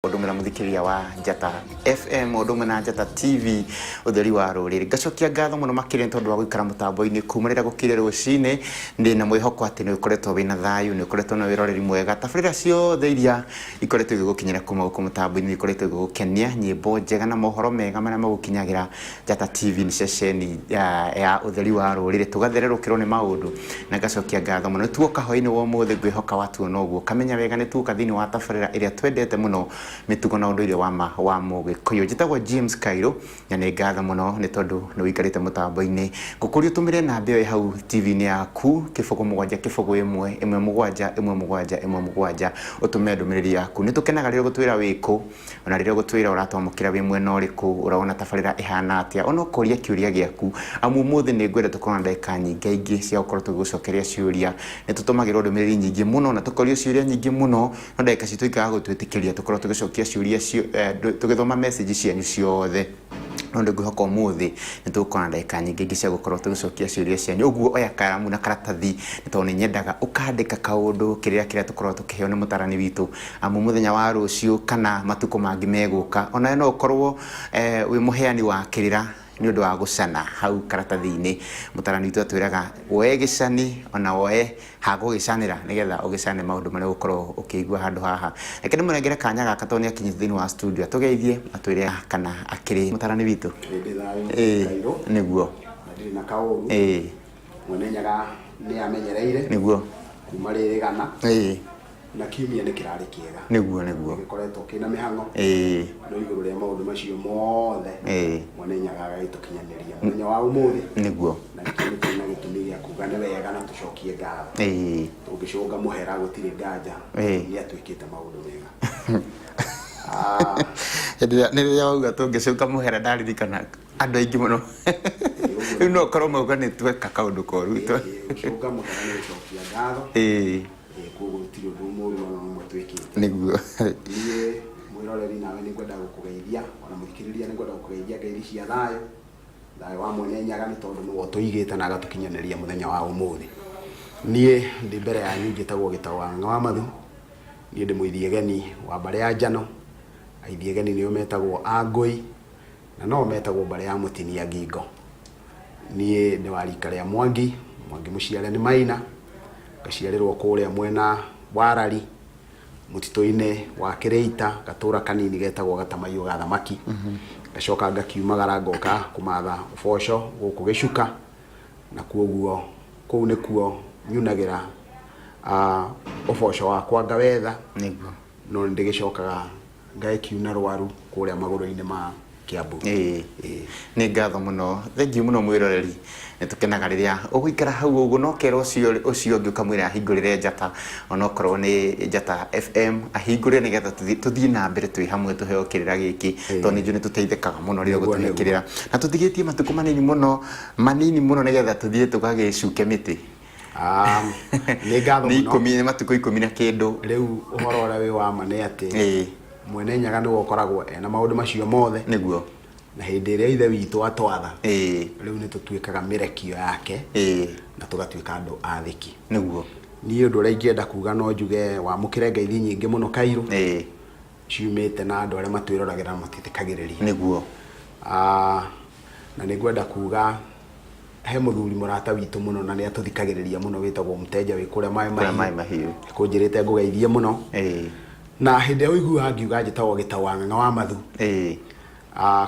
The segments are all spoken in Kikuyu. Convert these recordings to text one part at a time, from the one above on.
Ũndũ ũmwe na mũthikĩrĩria wa Njata FM, ũndũ ũmwe na Njata TV, ũtheri wa rũrĩrĩ. Ngacokia ngatho mũno makĩria nĩ tondũ wa gũikara mũtambo-inĩ kuma rĩrĩa gũkĩire rũcinĩ. Ndĩ na mwĩhoko atĩ nĩ ũkoretwo wĩna thayũ, nĩ ũkoretwo na wĩroreri mwega. Tabarĩra ciothe iria ikoretwo igĩgũkinyĩra kuma gũkũ mũtambo-inĩ nĩ ikoretwo igĩgũkenia, nyĩmbo njega na mohoro mega marĩa magũkinyagĩra. Njata TV nĩ ceceni ya ũtheri wa rũrĩrĩ, tũgathererũkĩrwo nĩ maũndũ na ngacokia ngatho mũno. Nĩ tuoka hwaĩ-inĩ wa ũmũthĩ, ngwĩhoka watuona ũguo ũkamenya wega nĩ tuoka thĩinĩ wa tabarĩra ĩrĩa twendete mũno, mĩtugo na ũndũire wa ma wa Mũgĩkũyũ. Njĩtagwo James Kairũ na nĩ ngatho mũno nĩ tondũ nĩ ũikarĩte mũtambo-inĩ. Ngũkũria ũtũmĩre namba ĩyo ĩ hau TV-inĩ yaku, 0 7 0 1 1 7 1 7 1 7, ũtũme ndũmĩrĩri yaku. Nĩ tũkenaga rĩrĩa ũgũtwĩra wĩ kũ, ona rĩrĩa ũgũtwĩra ũratwamũkĩra wĩ mwena ũrĩkũ, ũrona tabarĩra ĩhana atĩa, ona ũkoria kĩũria gĩaku. Amu ũmũthĩ nĩ ngwenda tũkorwo na ndagĩka nyingaingĩ cia gũkorwo tũgĩgũcokeria ciũria. Nĩ tũtũmagĩrwo ndũmĩrĩri nyingĩ mũno na tũkorio ciũria nyingĩ mũno, no ndagĩka citũ ikaga gũtwĩtĩkĩria tũkorwo tũgĩcokia ciũria, tũgĩthoma message cianyu ciothe. No nĩ ngwĩhoka ũmũthĩ nĩ tũgũkorwo na ndagĩka nyingĩ ingĩ cia gũkorwo tũgĩcokia ciũria cianyu. Ũguo oya karamu na karatathi nĩ tondũ nĩ nyendaga ũkandĩka kaũndũ kĩrĩa kĩrĩa tũkoragwo tũkĩheo nĩ mũtarani witũ. Amu mũthenya wa rũciũ kana matukũ mangĩ megũka, onawe no ũkorwo wĩ mũheani wa kĩrĩra nĩ ũndũ wa gũcana hau karatathi-inĩ. Mũtarani witũ atwĩraga woe gĩcani ona woe ha gũgĩcanĩra nĩgetha ũgĩcane maũndũ marĩa ũgũkorwo ũkĩigua handũ haha. Reke ndĩmũnengere kanya gaka tondũ nĩ akinyĩte thĩinĩ wa studio atũgeithie, atwĩre kana akĩrĩ mũtarani witũ. Ndĩ thayũ. Ĩĩ. Kairũ. Nĩguo. Na ndirĩ na kaũru. Ĩĩ. Mwene Nyaga nĩ amenyereire. Nĩguo. Kuma rĩrĩ gana. Ĩĩ. Na kiumia nĩ kĩrarĩ kĩega. Nĩguo, nĩguo. Gĩkoretwo kĩna mĩhang'o. Ĩĩ. No igũrũ rĩa maũndũ macio mothe. Ĩĩ. Mwene Nyaga agagĩtũkinyanĩria mũthenya wa ũmũthĩ. Nĩguo. Na nĩkĩo nĩ tũrĩ na gĩtũmi gĩa kuga nĩ wega na tũcokie ngatho. Ĩĩ. Tũngĩcũnga mũhera gũtirĩ nganja. Ĩĩ. Nĩ atwĩkĩte maũndũ mega. Hĩndĩ ĩrĩa nĩ rĩrĩa wauga tũngĩcũnga mũhera ndaririkana andũ aingĩ mũno. Rĩu no ũkorwo mauga nĩ tweka kaũndũ koru. Gũcũnga mũhera nĩ gũcokia ngatho. Ĩĩ. Koguo gũtirĩ ũndũ mũru ona ũmwe twĩkĩte. Nĩguo. Niĩ mwĩroreri nawe nĩ ngwenda gũkũgeithia, ona mũthikĩrĩria nĩ ngwenda gũkũgeithia ngeithi cia thayũ, thayũ wa Mwene Nyaga nĩ tondũ nĩwe ũtũigĩte na agatũkinyanĩria mũthenya wa ũmũthĩ. Niĩ ndĩ mbere yanyu njĩtagwo Gĩtaũ wa Ng'ang'a wa Mathu, niĩ ndĩ mũithiegeni wa mbarĩ ya Njano, aithiegeni nĩo metagwo Angũi, na no metagwo mbarĩ ya Mũtinia Ngingo. Niĩ ndĩ wa rika rĩa Mwangi, Mwangi mũciare nĩ Maina, ngaciarĩrwo kũrĩa mwena wa Rari, mũtitũ-inĩ wa Kĩrĩita, gatũra kanini getagwo Gatamaiyũ ga Thamaki. Ngacoka ngakiumagara ngoka kũmatha ũboco gũkũ Gĩcuka, na kuoguo kũu nĩkuo nyunagĩra ũboco wakwa ngawetha. Nĩguo. No nĩ ndĩgĩcokaga ngagĩkiuna rwaru kũrĩa magũrũ-inĩ ma Kiambu. Ĩĩ. Nĩ ngatho mũno, thengiũ mũno mwĩroreri, nĩ tũkenaga rĩrĩa ũgũikara hau ũguo na ũkera ũcio ũcio ũngĩ ũkamwĩra ahingũrĩre Njata, onokorwo nĩ Njata FM, ahingũre nĩgetha tũthiĩ na mbere twĩ hamwe tũheo kĩrĩra gĩkĩ, tondũ nĩ njũĩ nĩ tũteithĩkaga mũno rĩrĩa ũgũtũhe kĩrĩra. Na tũtigĩtie matukũ manini mũno, manini mũno nĩgetha tũthiĩ tũgagĩcuke mĩtĩ. Nĩ ngatho Nĩ mũno. ikũmi, nĩ matukũ 10 na kĩndũ. Rĩu ũhoro ũrĩa wĩ wa ma nĩ atĩ Ĩĩ. Mwene Nyaga nĩwe ũkoragwo ena maũndũ macio mothe. Nĩguo. Na hĩndĩ ĩrĩa Ithe witũ atwatha, Ĩĩ. rĩu nĩ tũtuĩkaga mĩrekio yake Ĩĩ. na tũgatuĩka andũ athĩki. Nĩguo. Niĩ ũndũ ũrĩa ingĩenda kuga no njuge wamũkĩre ngeithi nyingĩ mũno Kairũ. Ĩĩ. Ciumĩte na andũ arĩa matwĩroragĩra na matwĩthikagĩrĩria. Nĩguo. Na nĩ ngwenda kuga he mũthuri mũrata witũ mũno na nĩ atũthikagĩrĩria mũno wĩtagwo Mũtenja wĩ kũrĩa Maĩ Kũrĩa Mahiũ. Maĩ Mahiũ. Ekũnjĩrĩte ngũgeithie mũno. Ĩĩ. Na hĩndĩ ĩrĩa ũiguaga ngiuga njĩtagwo Gĩtaũ wa Ng'ang'a wa Mathu. Ĩĩ.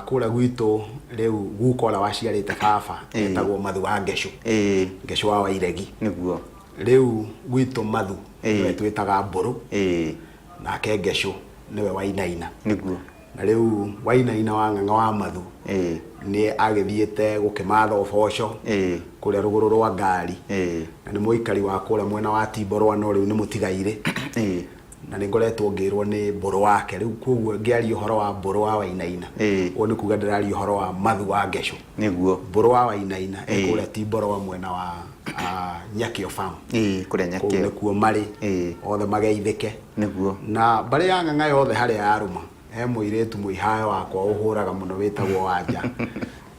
Kũrĩa gwitũ rĩu guka ũrĩa waciarĩte baba Ĩĩ. etagwo Mathu wa Ngecũ. Ĩĩ. Ngecũ wa Wairegi. Nĩguo. Rĩu gwitũ Mathu Ĩĩ. nĩwe twĩtaga Mbũrũ. Ĩĩ. Nake Ngecũ nĩwe Wainaina. Nĩguo. Na rĩu Wainaina wa Ng'ang'a wa Mathu Ĩĩ. nĩ agĩthiĩte gũkĩmatha ũboco Ĩĩ. kũrĩa rũgũrũ rwa ngari. Ĩĩ. Na nĩ mũikari wa kũrĩa mwena wa Timborwa no rĩu nĩ mũtigairĩ. Ĩĩ. Na nĩ ngoretwo ngĩrwo nĩ Mbũrũ wake. Rĩu kwoguo ngĩaria ũhoro wa Mbũrũ wa Wainaina, Ĩĩ. ũguo nĩ kuga ndĩraria ũhoro wa Mathu wa Ngecũ. Nĩguo. Mbũrũ wa Wainaina e Ĩĩ. kũrĩa Timborwa mwena wa Nyakĩo Farm. Ĩĩ, kũrĩa Kũu Nyakĩo. nĩkuo marĩ. Ĩĩ. Othe mageithĩke. Nĩguo. Na mbarĩ ya Ng'ang'a yothe harĩa yarũma, he mũirĩtu mũihayo wakwa ũhũraga mũno wĩtagwo Wanja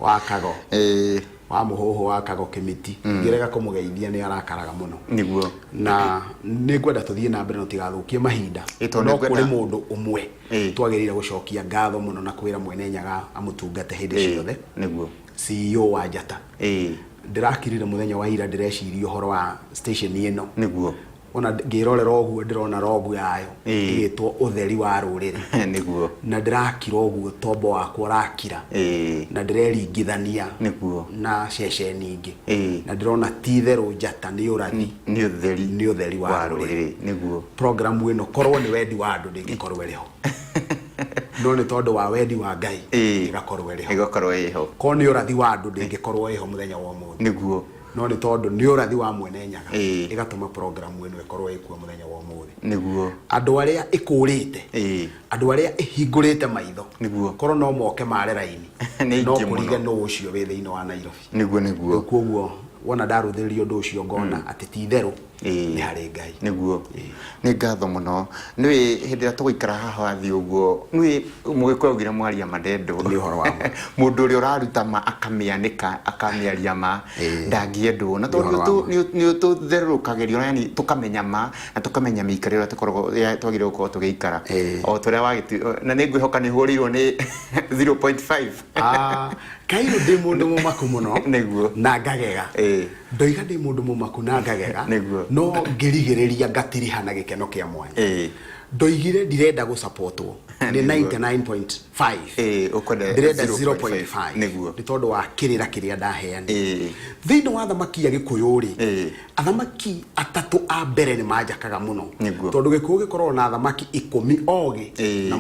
wa Kago. Ĩĩ. Wa mũhũhũ wa Kago Kĩmiti, ngĩrega kũmũgeithia nĩ arakaraga mũno. Nĩguo. Na nĩ ngwenda tũthiĩ na mbere na tũtigathũkie mahinda. Ĩ, tondũ No nĩ ngwenda- kũrĩ mũndũ ũmwe Ĩ. twagĩrĩire gũcokia ngatho mũno na kwĩra Mwene Nyaga amũtungate hĩndĩ Ĩ, ciothe. Nĩguo. CEO wa Njata. Ĩ. Ndĩrakirire mũthenya wa ira ndĩreciria ũhoro wa station ĩno. Nĩguo. Ona ngĩrorera ũguo ndĩrona logo yayo Ĩĩ. ĩgĩtwo ũtheri wa rũrĩrĩ. Nĩguo. Na ndĩrakira ũguo tombo wakwa ũrakira. Ĩĩ. Na ndĩreringithania Nĩguo. na ceceni ingĩ. Ĩĩ. Na ndĩrona ti itherũ Njata nĩ ũrathi. Nĩ ũtheri. Nĩ ũtheri wa rũrĩrĩ. Nĩguo. Programu ĩno korwo nĩ wendi wa andũ ndĩngĩkorwo ĩrĩ ho. No nĩ tondũ wa wendi wa Ngai Ĩĩ. ĩgakorwo ĩrĩ ho. Ĩgakorwo ĩho. Korwo nĩ ũrathi wa andũ ndĩngĩkorwo ĩho mũthenya wa ũmũthĩ. Nĩguo. No nĩ tondũ nĩ ũrathi wa Mwene Nyaga Ĩĩ. ĩgatũma programu ĩno ĩkorwo ĩkuo mũthenya wa ũmũthĩ. Nĩguo. Andũ arĩa ĩkũrĩte, Ĩĩ. andũ arĩa ĩhingũrĩte maitho, Nĩguo. korwo no moke mare raini, Nĩ no aingĩ mũno. kũrige nũ ũcio wĩ thĩinĩ wa Nairobi. Nĩguo, nĩguo. Rĩu koguo wona ndarũthĩrĩria ũndũ ũcio ngona atĩ ti itherũ Ĩĩ. nĩ harĩ Ngai. Nĩguo. Nĩ ngatho mũno. Nĩũĩ hĩndĩ ĩrĩa tũgũikara haha wathiĩ ũguo, nĩũĩ Mũgĩkũyũ augire mwaria ma ndendwo. Nĩ ũhoro wa ma. Mũndũ ũrĩa ũraruta ma akamĩanĩka, akamĩaria ma, Ĩĩ. ndangĩendwo. Na Nĩ tondũ ũhoro wa ma. nĩ ũtũtherũrũkagĩrio, yani tũkamenya ma na tũkamenya mĩikarĩre ĩrĩa tũkoragwo, ĩrĩa twagĩrĩirwo gũkorwo tũgĩikara. Ĩĩ. O ta ũrĩa wagĩtu, na nĩ ngwĩhoka nĩ ũhũrĩirwo nĩ 0.5. Ah, Kairũ ndĩ mũndũ mũmaku mũno. Nĩguo. Na ngagega. Ĩĩ. Ndoiga ndĩ mũndũ mũmaku na ngagega. Nĩguo. No ngĩrigĩrĩria ngatiriha na gĩkeno kĩa mwanya. Ĩĩ. Ndoigire ndirenda gũsapotwo nĩ Nĩguo. 99.5. Ĩĩ, ũkwenda Ndĩrenda 0.5. 0.5. Nĩguo. Nĩ tondũ wa kĩrĩra kĩrĩa ndaheanire. Ĩĩ. Thĩinĩ wa athamaki a Gĩkũyũ rĩ, Ĩĩ. athamaki atatũ a mbere nĩ manjakaga mũno. Nĩguo. Tondũ Gĩkũyũ gĩkoragwo na athamaki ikũmi ogĩ Ĩĩ. na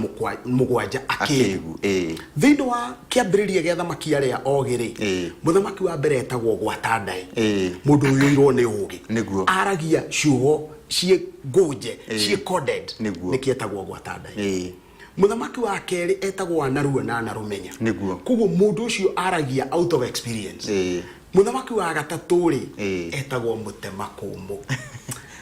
mũgwanja akĩgu. Akĩgu, ĩĩ. Thĩinĩ wa kĩambĩrĩria gĩa athamaki arĩa ogĩ rĩ, Ĩĩ. mũthamaki wa mbere etagwo Gwata Ndaĩ. Ĩĩ. Mũndũ ũiyũirwo nĩ ũgĩ. Nĩguo. Aragia ciugo ciĩ ngũnje, Ĩĩ. ciĩ coded. Nĩguo. Nĩkĩo etagwo Gwata Ndaĩ. Ĩĩ. Mũthamaki wa kerĩ etagwo Wanarua na Anarũmenya. Nĩguo. Koguo mũndũ ũcio aragia out of experience. Ĩĩ. Mũthamaki wa gatatũ rĩ, Ĩĩ. etagwo Mũtemakũmũ.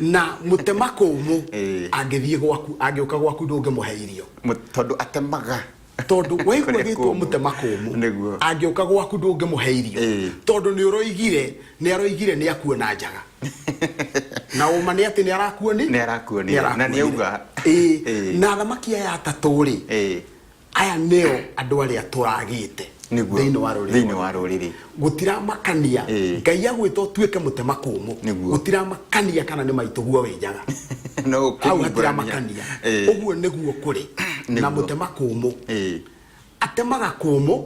Na Mũtemakũmũ Ĩĩ. angĩthiĩ gwaku, angĩũka gwaku ndũngĩmũhe irio. Tondũ atemaga. Tondũ waigua Kũrĩa agĩtwo kũmũ. Mũtemakũmũ, Nĩguo. angĩũka gwaku ndũngĩmũhe irio. Ĩĩ. Tondũ nĩ ũroigire, nĩ aroigire nĩ akuona njaga. Na ũma nĩ atĩ nĩ arakuoni? Nĩ arakuonire. Nĩ Na nĩ auga. Ĩĩ. Ĩĩ. Na athamaki aya atatũ rĩ, Ĩĩ. aya nĩo andũ arĩa tũragĩte Nĩguo. thĩinĩ wa rũrĩrĩ. Thĩinĩ wa rũrĩrĩ. Gũtiramakania. Ĩĩ. Ngai agwĩta ũtuĩke mũtemakũmũ. Nĩguo. Gũtiramakania kana nĩ maitũguo wĩ njaga. No Hau kũhumbũrania. hatiramakania. Ĩĩ. Ũguo nĩguo kũrĩ. Na Nĩguo. mũtemakũmũ Ĩĩ. atemaga kũmũ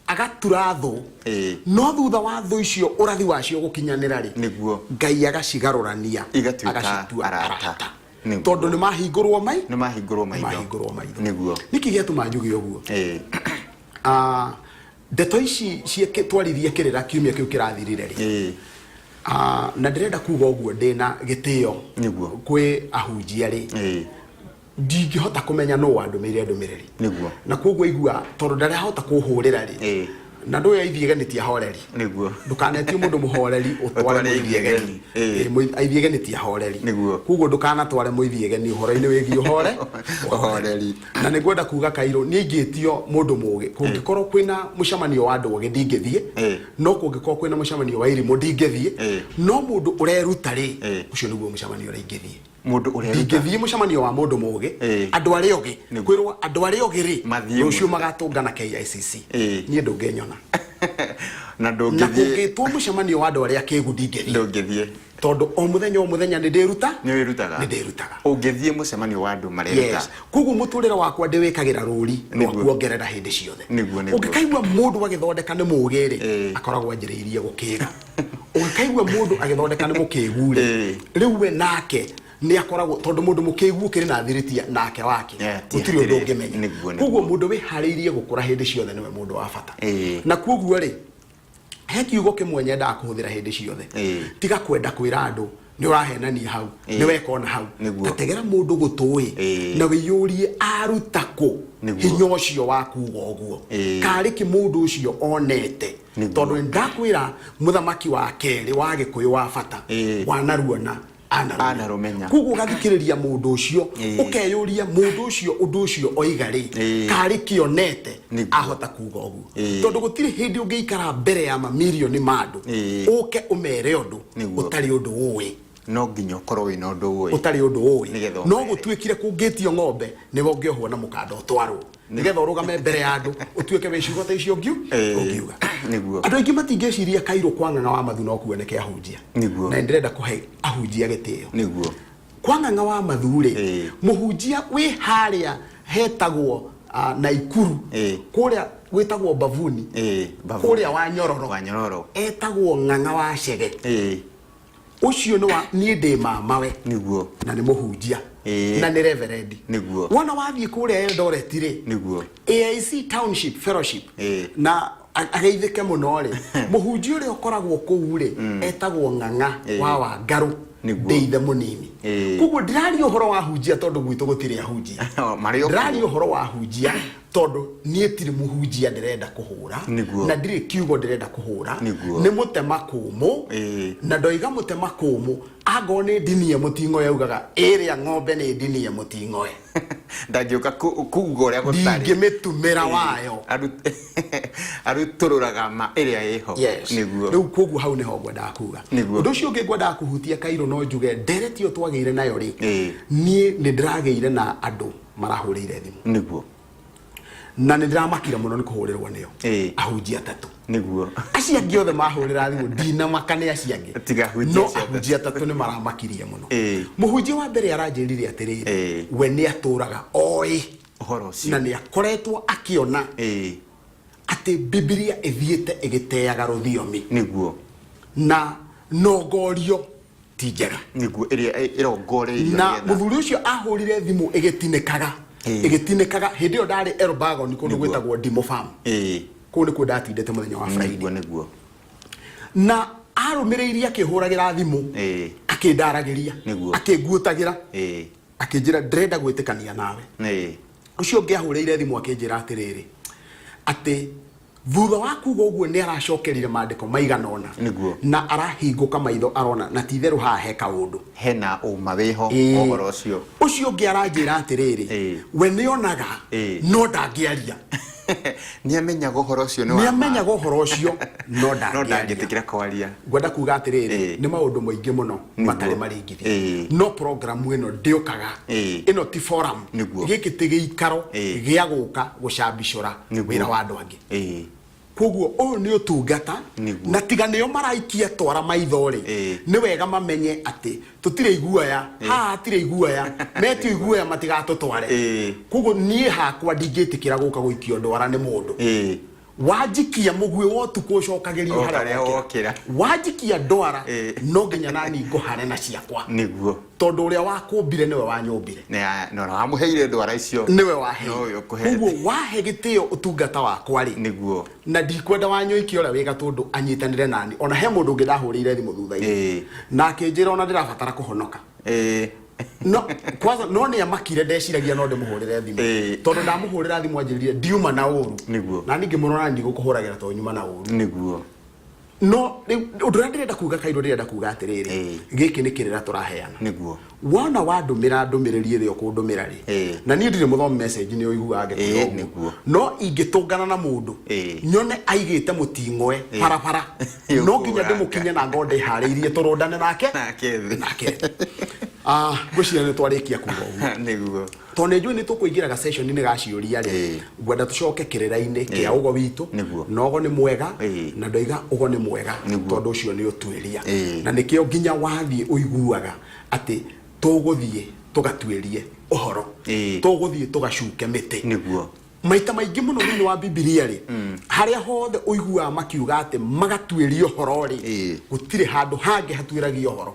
agatura thũ. Ĩĩ. No thutha wa thũ icio ũrathi wacio gũkinyanĩra rĩ, Nĩguo. Ngai agacigarũrania, Igatuĩka agacitua arata. arata. Nĩguo. Tondũ nĩ mahingũrwo mai, Nĩ mahingũrwo maitho. Nĩ mahingũrwo maitho. Nĩguo. Nĩkĩ gĩatũma njuge ũguo? Ĩĩ. Ndeto ici twaririe kĩrĩra kiumia kĩu kĩrathirire rĩ. Ĩĩ. Na ndĩrenda kuga ũguo ndĩna gĩtĩo Nĩguo. kwĩ ahunjia rĩ. Ĩĩ. Ndingĩhota kũmenya nũ wandũmĩire ndũmĩrĩri. Nĩguo. Na koguo igua tondũ ndarahota kũhũrĩra rĩ. Ĩĩ. Na ndũĩ aithiege ti ahoreri. Nĩguo. Ndũkanetie mũndũ mũhoreri ũtware Ũtware mũithiegeni. Ĩĩ. Ĩĩ, aithiege ti ahoreri. Nĩguo. Koguo ndũkanatware mũithiegeni ũhoro-inĩ wĩgiĩ ũhore. Ũhoreri. Na nĩ ngwenda kuga Kairũ niĩ ingĩtio mũndũ mũgĩ, kũngĩkorwo kwĩna mũcemanio wa andũ ogĩ ndingĩthiĩ, Ĩĩ. no kũngĩkorwo kwĩna mũcemanio wa irimũ ndingĩthiĩ, Ĩĩ. no mũndũ ũreruta rĩ, Ĩĩ. ũcio nĩguo mũcemanio ũrĩa ingĩthiĩ. Mũndũ ũreruta. Ndingĩthiĩ mũcemanio wa mũndũ mũgĩ, Ĩĩ. andũ arĩa ogĩ, Nĩguo. kwĩrwo andũ arĩa ogĩ rĩ, Mathiĩ rũciũ mũno. magatũngana KICC. Ĩĩ. Niĩ ndũngĩnyona. Na Na ndũngĩthiĩ. kũngĩtwo mũcemanio wa andũ arĩa akĩgu ndingĩthiĩ. Ndũngĩthiĩ. Tondũ o mũthenya o mũthenya nĩ ndĩruta. Nĩ wĩrutaga. Nĩ ndĩrutaga. Ũngĩthiĩ mũcemanio wa andũ mareruta. Yes. Koguo mũtũrĩre wakwa ndĩwĩkagĩra rũri rwa Nĩguo. kuongerera hĩndĩ ciothe. Nĩguo, nĩguo. Ũngĩkaigua mũndũ agĩthondeka nĩ mũgĩ rĩ, Ĩĩ. akoragwo anjĩrĩirie gũkĩga. Ũngĩkaigua mũndũ agĩthondeka nĩ mũkĩgu rĩ, Ĩĩ. rĩu we nake nĩ akoragwo, tondũ mũndũ mũkĩgu ũkĩrĩ na thiritia nake wake, Yeah, ti gũtirĩ ũndũ hatirĩ. ũngĩmenya. Nĩguo, nĩguo. Koguo mũndũ wĩharĩirie gũkũra hĩndĩ ciothe nĩwe mũndũ wa bata. Ĩĩ. Na koguo rĩ, he kiugo kĩmwe nyendaga kũhũthĩra hĩndĩ ciothe. Ĩĩ. Tiga kwenda kwĩra andũ nĩ ũrahenania hau, Ĩĩ. nĩ weka ona hau. Nĩguo. Ta tegera mũndũ gũtũĩ Ĩĩ. na wĩyũrie aruta kũ Nĩguo. hinya ũcio wa kuga ũguo. Ĩĩ. Karĩ kĩ mũndũ ũcio onete. Nĩguo. Tondũ nĩ ndakwĩra mũthamaki wa kerĩ wa Gĩkũyũ wa bata, Ĩĩ. wanaruona Anarũmenya. Koguo ũgathikĩrĩria mũndũ ũcio, ũkeyũria mũndũ ũcio ũndũ ũcio oiga rĩ, karĩ kĩonete ahota kuga ũguo, tondũ gũtirĩ hĩndĩ ũngĩikara mbere ya mamirioni ma andũ ũke ũmere ũndũ ũtarĩ ũndũ ũĩ. No nginya ũkorwo wĩna ũndũ ũĩ. Ũtarĩ ũndũ ũĩ. Nĩgetha No ũmere. Gũtuĩkire kũngĩtio ng'ombe nĩwe ũngĩohwo na mũkanda ũtwarwo nĩgetha ũrũgame mbere ya andũ ũtuĩke wĩ ciugo ta icio ũngiuga. Andũ aingĩ matingĩciria kairũ kwa Ng'ang'a wa Mathu no kuoneke ahunjia. Na nĩndĩrenda kũhe ahunjia gĩtĩo. Kwa Ng'ang'a wa Mathu rĩ, mũhunjia wĩ harĩa hetagwo Naikuru, kũrĩa gwĩtagwo Bavuni, Bavuni. Kũrĩa wa Nyororo, Wa Nyororo. Etagwo Ng'ang'a wa Cege. Ũcio nĩ wa niĩ ndĩ mamawe na nĩ mũhunjia na nĩ reverendi. Wona wathiĩ kũrĩa Eldoret rĩ, AIC Township Fellowship, na ageithĩke mũno rĩ, mũhunjia ũrĩa ũkoragwo kũu rĩ, etagwo Ng'ang'a wa Wangarũ. Ndĩ ithe mũnini. Koguo ndĩraria ũhoro wa hunjia tondũ gwitũ gũtirĩ ahunjia. Marĩ o kuo. Ndĩraria ũhoro wa hunjia tondũ niĩ tirĩ mũhunjia ndĩrenda kũhũra, na ndirĩ kiugo ndĩrenda kũhũra. Nĩ mũtema kũmũ. Na ndoiga mũtema kũmũ, angorwo nĩ ndinie mũting'oe augaga ĩrĩa ng'ombe nĩ ndinie mũting'oe. Ndangĩũka kuga ũrĩa gũtarĩ. Ndingĩmĩtumĩra wayo. Arutũrũraga ma ĩrĩa ĩho. Yes. Rĩu koguo hau nĩho ngwendaga kuga. Ũndũ ũcio ũngĩ ngwendaga kũhutia kairũ no njuge ndereti ĩyo twagĩire nayo rĩ, niĩ nĩ ndĩragĩire na andũ marahũrĩire thimũ. Na nĩ ndĩramakire mũno nĩ kũhũrĩrwo nĩo. Ahunjia atatũ. Acio angĩ othe mahũrĩra thimũ ndinamaka nĩ acio angĩ. Tiga ahunjia No acio atatũ. ahunjia atatũ nĩ maramakirie mũno. Mũhunjia wa mbere aranjĩrire atĩrĩrĩ, we nĩ atũraga oĩ ũhoro ũcio na nĩ akoretwo akĩona atĩ Bibilia ĩthiĩte ĩgĩteaga rũthiomi na nongorio ti njega. Nĩguo ĩrĩa ĩrongoreirio Na nĩgetha- mũthuri ũcio ahũrire thimũ ĩgĩtinĩkaga, ĩgĩtinĩkaga hĩndĩ ĩyo ndarĩ Elbagon kũndũ gwĩtagwo Ndimũ Farm. Kũu nĩkuo ndatindĩte mũthenya wa Friday. Nĩguo nĩguo. Na arũmĩrĩirie akĩhũragĩra thimũ, akĩndaragĩria, akĩnguũtagĩra, akĩnjĩra ndĩrenda gwĩtĩkania nawe. Ũcio ũngĩ ahũrĩire thimũ akĩnjĩra atĩrĩrĩ, atĩ thutha wa kuga ũguo nĩ aracokerire maandĩko maigana ũna na arahingũka maitho arona na ti itherũ haha he kaũndũ. Hena ũma wĩho ũhoro ũcio. Ũcio ũngĩ aranjĩra atĩrĩrĩ, we nĩ onaga no ndangĩaria. Nĩ amenyaga ũhoro ũcio nĩ nĩ wa ma. Amenyaga ũhoro ũcio no no ndangĩaria. Ndangĩtĩkĩra kwaria. Ngwenda kuga atĩrĩrĩ, nĩ maũndũ maingĩ mũno matarĩ maringithie, no programu ĩno ndĩũkaga. Ĩno ti forum. Gĩkĩ ti gĩikaro gĩa gũka gũcambicũra wĩra wa andũ angĩ. Koguo ũyũ nĩ ũtungata. Na tiga nĩo maraikia twara maitho rĩ, nĩ wega mamenye atĩ tũtirĩ iguoya haha, hatirĩ iguoya, metio iguoya matigatũtware. Koguo niĩ hakwa ndingĩtĩkĩra gũka gũikio ndwara nĩ mũndũ. Wanjikia mũguĩ wa ũtukũ ũcokagĩrio O harĩa harĩa wokĩra. Wokĩra. Wanjikia ndwara, no nginya nani ngũhare na ciakwa, tondũ ũrĩa wakũmbire nĩwe wanyũmbire. Na wamũheire ndwara icio nĩwe waheire. Nowe ũkũhete. Koguo wahe gĩtĩo ũtungata wakwa rĩ, na ndikwenda wanyũikia ũrĩa wĩ gatũndũ anyitanĩre nani. Ona he mũndũ ũngĩ ndahũrĩire thimũ thutha-inĩ na akĩnjĩra ona ndĩrabatara kũhonoka. No kwanza no nĩ amakire, ndeciragia no ndĩmũhũrĩre thimũ, tondũ ndamũhũrĩra thimũ anjĩrire ndiuma na ũru. Na ningĩ mũno na ndigũkũhũragĩra tondũ nyuma na ũru. No rĩu ũndũ ũrĩa ndĩrenda kuga kairũ, ndĩrenda kuga atĩrĩrĩ, gĩkĩ nĩ kĩrĩra tũraheana. Wona wandũmĩra ndũmĩrĩri ĩrĩa ũkũndũmĩra rĩ, na niĩ ndirĩ mũthomi message nĩ ũiguaga ngĩkwĩra ũguo. No ingĩtũngana na mũndũ nyone aigĩte mũting'oe barabara, no nginya Nĩũkũranga. ndĩmũkinye na ngorwo ndĩharĩirie tũrũndane nake. Nake thĩ. Nake thĩ. Ah, ngwĩciria nĩ twarĩkia kuga ũguo, tondũ nĩ njũĩ nĩ tũkũingĩra ga session-inĩ ga ciũria rĩ, ngwenda tũcoke kĩrĩra-inĩ kĩa ũgo witũ. Na ũgo nĩ mwega, na ndoiga ũgo nĩ mwega tondũ ũcio nĩ ũtuĩria. Na nĩkĩo nginya wathiĩ ũiguaga atĩ tũgũthiĩ tũgatuĩrie ũhoro, tũgũthiĩ tũgacuke mĩtĩ. Maita maingĩ mũno thĩinĩ wa Bibilia rĩ, harĩa hothe ũiguaga makiuga atĩ magatuĩria ũhoro rĩ, gũtirĩ handũ hangĩ hatuĩragio ũhoro.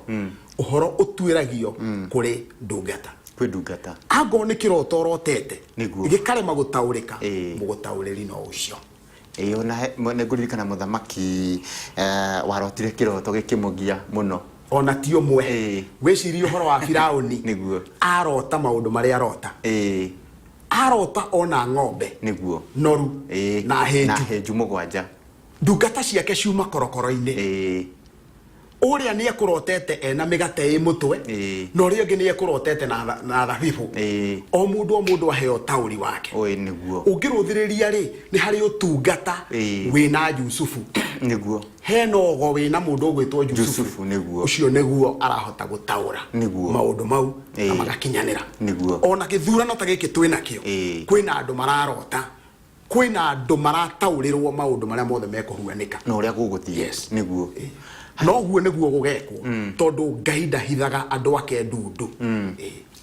Ũhoro ũtuĩragio kũrĩ ndungata. Kwĩ ndungata. Angorwo nĩ kĩroto ũrotete gĩkarema gũtaũrĩka, mũgũtaũrĩri no ũcio. Ĩĩ, ona nĩ ngũririkana mũthamaki warotire kĩroto gĩkĩmũgia mũno. Ona ti ũmwe. Wĩcirie ũhoro wa Firaũni. Arota maũndũ marĩa arota, arota ona ng'ombe noru na na hĩnju, hĩnju mũgwanja, ndungata ciake ciuma korokoro-inĩ. Ũrĩa nĩ ekũrotete ena mĩgate ĩ mũtwe, na ũrĩa ũngĩ nĩ ekũrotete na thabibũ. O mũndũ o mũndũ aheo taũri wake. Ĩĩ nĩguo. Ũngĩrũthĩrĩria rĩ, nĩ harĩ ũtungata wĩna Jusufu. Nĩguo. Hena ũgo wĩna mũndũ ũgwĩtwo Jusufu. Jusufu, nĩguo. Ũcio nĩguo arahota gũtaũra maũndũ mau na magakinyanĩra. Nĩguo. Ona gĩthurano ta gĩkĩ twĩnakĩo, kwĩna andũ mararota, kwĩna andũ marataũrĩrwo maũndũ marĩa mothe mekũhuanĩka. Na ũrĩa gũgũthiĩ. Yes. Nĩguo. Na ũguo nĩguo gũgekwo, tondũ Ngai ndahithaga andũ ake ndundu.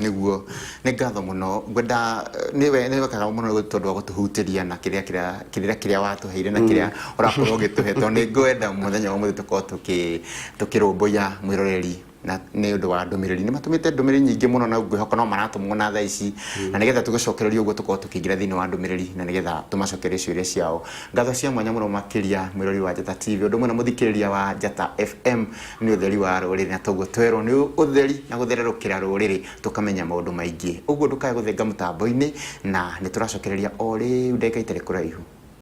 Nĩguo. Nĩ ngatho mũno. Ngwenda nĩwe nĩ wekaga mũno tondũ wa gũtũhutĩria na kĩrĩa kĩrĩa kĩrĩra kĩrĩa watũheire na kĩrĩa ũrakorwo ũgĩtũhe, tondũ nĩ ngwenda mũthenya wa ũmũthĩ tũkorwo tũkĩrũmbũiya mwĩroreri na nĩ ũndũ wa ndũmĩrĩri. Nĩ matũmĩte ndũmĩrĩri nyingĩ mũno na ngwĩhoka no maratũmwo na thaa ici, na nĩgetha tũgĩcokererie ũguo tũkorwo tũkĩingĩra thĩinĩ wa ndũmĩrĩri na nĩgetha tũmacokerie ciũria ciao. Ngatho cia mwanya mũno makĩria mwĩroreri wa Njata TV, ũndũ ũmwe na mũthikĩrĩria wa Njata FM. Nĩ ũtheri wa rũrĩrĩ, na toguo twerwo nĩ ũtheri na gũthererũkĩra rũrĩrĩ tũkamenya maũndũ maingĩ. Ũguo ndũkae gũthenga mũtambo-inĩ, na nĩ tũracokereria o rĩu ndagĩka itarĩ kũraihu.